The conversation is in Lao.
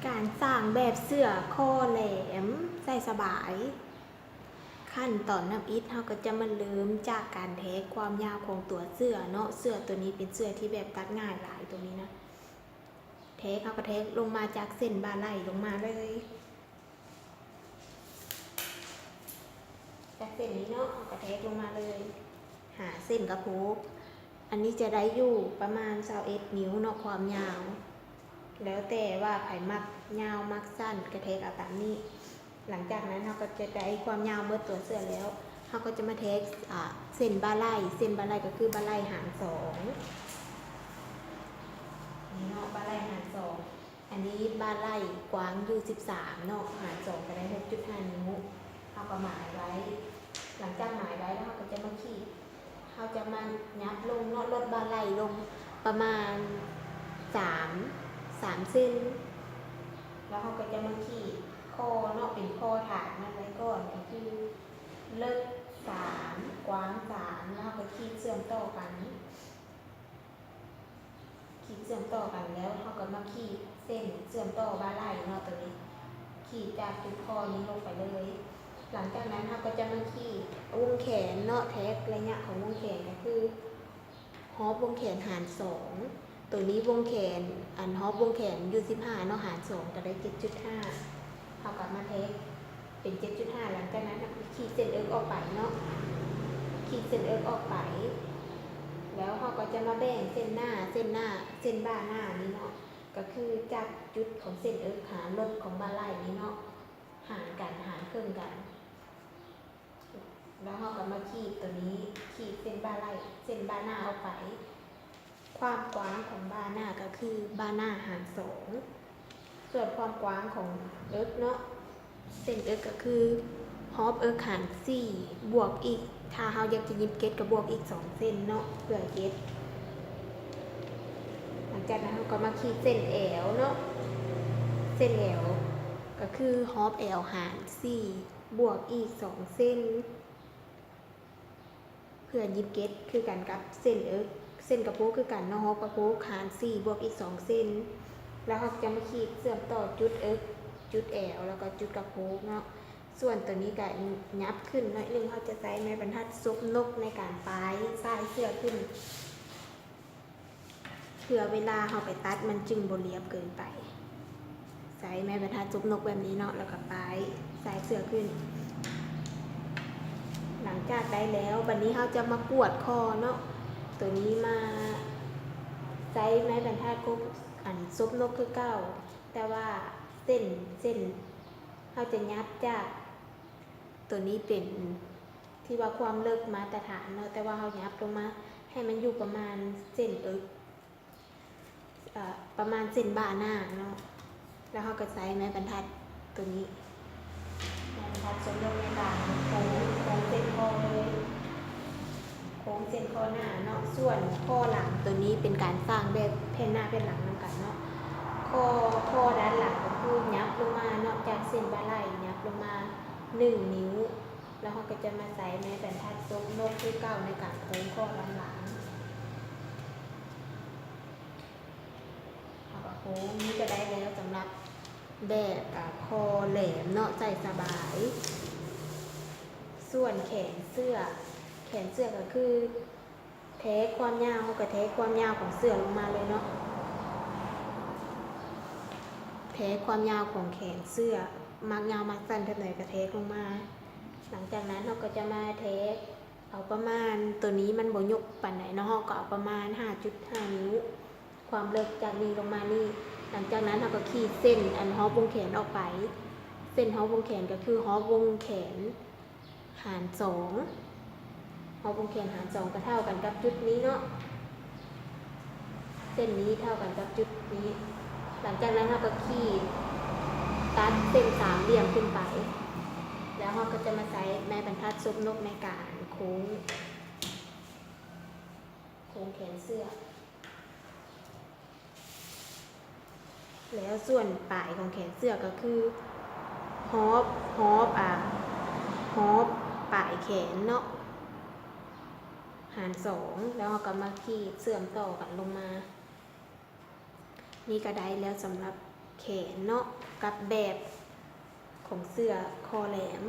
ການສ້າງແບບເສື້ອຄໍແຫຼມໃສ່ສະບາຍ. ຂັ້ນຕອນທຳອິດ ເຮົາກໍຈະມາເລີ່ມຈາກການແທກຄວາມຍາວຂອງຕົວເສື້ອເນາະ. ເສື້ອຕົວນີ້ເປັນເສື້ອທີ່ແບບຕັດງ່າຍຫຼາຍ ຕົວນີ້ນະ. ແທກ ເຮົາກໍແທກລົງມາຈາກເສັ້ນບ່າໄຫຼ່ລົງມາເລີຍ. ຈາກເສັ້ນນີ້ເນາະ ເຮົາກໍແທກລົງມາເລີຍ ຫາເສັ້ນກະໂພກ. ອັນນີ້ຈະໄດ້ຢູ່ປະມານຊາວເອັດນິ້ວເນາະ ຄວາມຍາວ. ແລ້ວແຕ່ວ່າໃຜມັກຍາວມັກສັ້ນ ກະແທກເອົາຕາມນີ້. ຫຼັງຈາກນັ້ນເຮົາກໍຈະໄດ້ຄວາມຍາວໝົດຕົວເສື້ອແລ້ວ ເຮົາກໍຈະມາແທກ ອາ ເສັ້ນບ່າໄຫຼ່. ເສັ້ນບ່າໄຫຼ່ກໍຄືບ່າໄຫຼ່ຫານສອງ ນີ້ເນາະ ບ່າໄຫຼ່ຫານສອງ. ອັນນີ້ບ່າໄຫຼ່ກວ້າງຢູ່ສິບສາມເນາະ ຫານສອງກໍໄດ້ຫົກຈຸດຫ້ານິ້ວ. ເຮົາກໍໝາຍໄວ້. ຫຼັງຈາກໝາຍໄວ້ແລ້ວ ເຮົາກໍຈະມາຂີດ ເຮົາຈະມາຫຍັບລົງເນາະ ລົດບ່າໄຫຼ່ລົງປະມານສາມ ສາມເຊັນ. ແລ້ວເຮົາກໍຈະມາຂີດຂໍ້ເນາະ ເປັນຂໍ້ຖານມັນໄວ້ກ່ອນ ກໍຄືເລິກສາມ ກວ້າງສາມ ແລ້ວເຮົາກໍຂີດເຊື່ອມຕໍ່ກັນ. ຂີດເຊື່ອມຕໍ່ກັນແລ້ວ ເຮົາກໍມາຂີດເສັ້ນເຊື່ອມຕໍ່ບ່າໄຫຼ່ເນາະ ຕົວນີ້ ຂີດຈາກຈຸດຂໍ້ນີ້ລົງໄປເລີຍ. ຫຼັງຈາກນັ້ນເຮົາກໍຈະມາຂີດວົງແຂນເນາະ ແທກໄລຍະຂອງວົງແຂນກໍຄືຮອບວົງແຂນຫານສອງ. ຕົວນີ້ວົງແຂນ ອັນຮອບວົງແຂນຢູ່ສິບຫ້າເນາະ ຫານສອງກໍໄດ້ເຈັດຈຸດຫ້າ. ເຮົາກໍມາແທກເປັນເຈັດຈຸດຫ້າ ຫຼັງຈາກນັ້ນເຮົາກໍຂີດເສັ້ນເອິກອອກໄປເນາະ ຂີດເສັ້ນເອິກອອກໄປ ແລ້ວເຮົາກໍຈະມາແບ່ງເສັ້ນໜ້າ ເສັ້ນໜ້າ ເສັ້ນບ່າໜ້ານີ້ເນາະ ກໍຄືຈາກຈຸດຂອງເສັ້ນເອິກຫາລົດຂອງບ່າໄຫຼ່ນີ້ເນາະ ຫານກັນ ຫານເຄິ່ງກັນ. ແລ້ວເຮົາກໍມາຂີດຕົວນີ້ ຂີດເສັ້ນບ່າໄຫຼ່ ເສັ້ນບ່າໜ້າອອກໄປ. ຄວາມກວ້າງຂອງບ່າໜ້າກໍຄືບ່າໜ້າຫານສອງ ສ່ວນຄວາມກວ້າງຂອງເອິກເນາະ ເສັ້ນເອິກກໍຄືຮອບເອິກຫານສີ່ ບວກອີກ ຖ້າເຮົາຢາກຈະຍິບເກັດກໍບວກອີກສອງເຊັນເນາະ ເພື່ອເກັດ. ຫຼັງຈາກນັ້ນເຮົາກໍມາຂີດເສັ້ນແອວເນາະ ເສັ້ນແອວກໍຄືຮອບແອວຫານສີ່ ບວກອີກສອງເຊັນ ເພື່ອຍິບເກັດຄືກັນກັບເສັ້ນເອິກ ເສັ້ນກະໂພກຄືກັນເນາະ ຮອບກະໂພກຫານສີ່ ບວກອີກສອງເຊັນ. ແລ້ວເຮົາຈະມາຂີດເຊື່ອມຕໍ່ຈຸດເອິກ ຈຸດແອວ ແລ້ວກໍຈຸດກະໂພກເນາະ. ສ່ວນຕົວນີ້ກໍຫຍັບຂຶ້ນໜ້ອຍໜຶ່ງ ເຮົາຈະໃຊ້ໄມ້ບັນທັດສົບນົກໃນການປາຍສາຍເສື້ອຂຶ້ນ ເພື່ອເວລາເຮົາໄປຕັດມັນຈຶ່ງບໍ່ລຽບເກີນໄປ. ໃຊ້ໄມ້ບັນທັດສົບນົກແບບນີ້ເນາະ ແລ້ວກໍປາຍສາຍເສື້ອຂຶ້ນ. ຫຼັງຈາກໄດ້ແລ້ວ ບັດນີ້ເຮົາຈະມາກວດຂໍ້ເນາະ ຕົວນີ້ມາໃຊ້ໄມ້ບັນທັດກົບ ອັນ ສົບນົກຄືເກົ່າ ແຕ່ວ່າເສັ້ນ ເສັ້ນ ເຮົາຈະຫຍັບຈາກ ຕົວນີ້ເປັນທີ່ວ່າຄວາມເລິກມາດຕະຖານເນາະ ແຕ່ວ່າເຮົາຫຍັບລົງມາໃຫ້ມັນຢູ່ປະມານເສັ້ນເອິກ ເອີ ປະມານເສັ້ນບ່າໜ້າເນາະ. ແລ້ວເຮົາກໍໃຊ້ໄມ້ບັນທັດຕົວນີ້ ໄມ້ບັນທັດສົບນົກໃນການໂຄ້ງ ໂຄ້ງເສັ້ນຂໍ້ເລີຍ. ໂຄ້ງເສັ້ນຂໍ້ໜ້າເນາະ. ສ່ວນຂໍ້ຫຼັງ ຕົວນີ້ເປັນການສ້າງແບບແຜ່ນໜ້າແຜ່ນຫຼັງນຳກັນເນາະ. ຂໍ້ ຂໍ້ດ້ານຫຼັງກໍຄືຫຍັບລົງມາເນາະ ຈາກເສັ້ນບ່າໄຫຼ່ຫຍັບລົງມາໜຶ່ງນິ້ວ ແລ້ວເຮົາກໍຈະມາໃຊ້ໄມ້ບັນທັດສົບນົກຄືເກົ່າໃນການໂຄ້ງຂໍ້ດ້ານຫຼັງ. ເຮົາກໍໂຄ້ງ ນີ້ກໍໄດ້ແລ້ວສຳລັບແບບ ອາ ຄໍແຫຼມເນາະ ໃສ່ສະບາຍ. ສ່ວນແຂນເສື້ອ ແຂນເສື້ອກໍຄືແທກຄວາມຍາວ ເຮົາກໍແທກຄວາມຍາວຂອງເສື້ອລົງມາເລີຍເນາະ ແທກຄວາມຍາວຂອງແຂນເສື້ອ ມັກຍາວມັກສັ້ນແບບໃດກໍແທກລົງມາ. ຫຼັງຈາກນັ້ນເຮົາກໍຈະມາແທກ ເອົາປະມານ ໂຕນີ້ມັນບໍ່ຍົກປານໃດເນາະ ເຮົາກໍເອົາປະມານຫ້າຈຸດຫ້ານິ້ວ ຄວາມເລິກຈາກນີ້ລົງມານີ້. ຫຼັງຈາກນັ້ນເຮົາກໍຂີດເສັ້ນອັນຮອບວົງແຂນອອກໄປ ເສັ້ນຮອບວົງແຂນກໍຄືຮອບວົງແຂນຫານສອງ ຮອບວົງແຂນຫານສອງກໍເທົ່າກັນກັບຈຸດນີ້ເນາະ. ເສັ້ນນີ້ເທົ່າກັນກັບຈຸດນີ້. ຫຼັງຈາກນັ້ນເຮົາກໍຂີດຕັດເສັ້ນສາມຫຼ່ຽມຂຶ້ນໄປ ແລ້ວເຮົາກໍຈະມາໃຊ້ໄມ້ບັນທັດສົບນົກໃນການໂຄ້ງ ໂຄ້ງແຂນເສື້ອ. ແລ້ວສ່ວນປາຍຂອງແຂນເສື້ອກໍຄືຮອບ ຮອບ ອາ ຮອບປາຍແຂນເນາະ ຫານສອງ ແລ້ວເຮົາກໍມາຂີດເຊື່ອມຕໍ່ກັນລົງມາ. ນີ້ກໍໄດ້ແລ້ວສຳລັບ ແຂນເນາະ ກັບແບບຂອງເສື້ອຄໍແຫຼມ.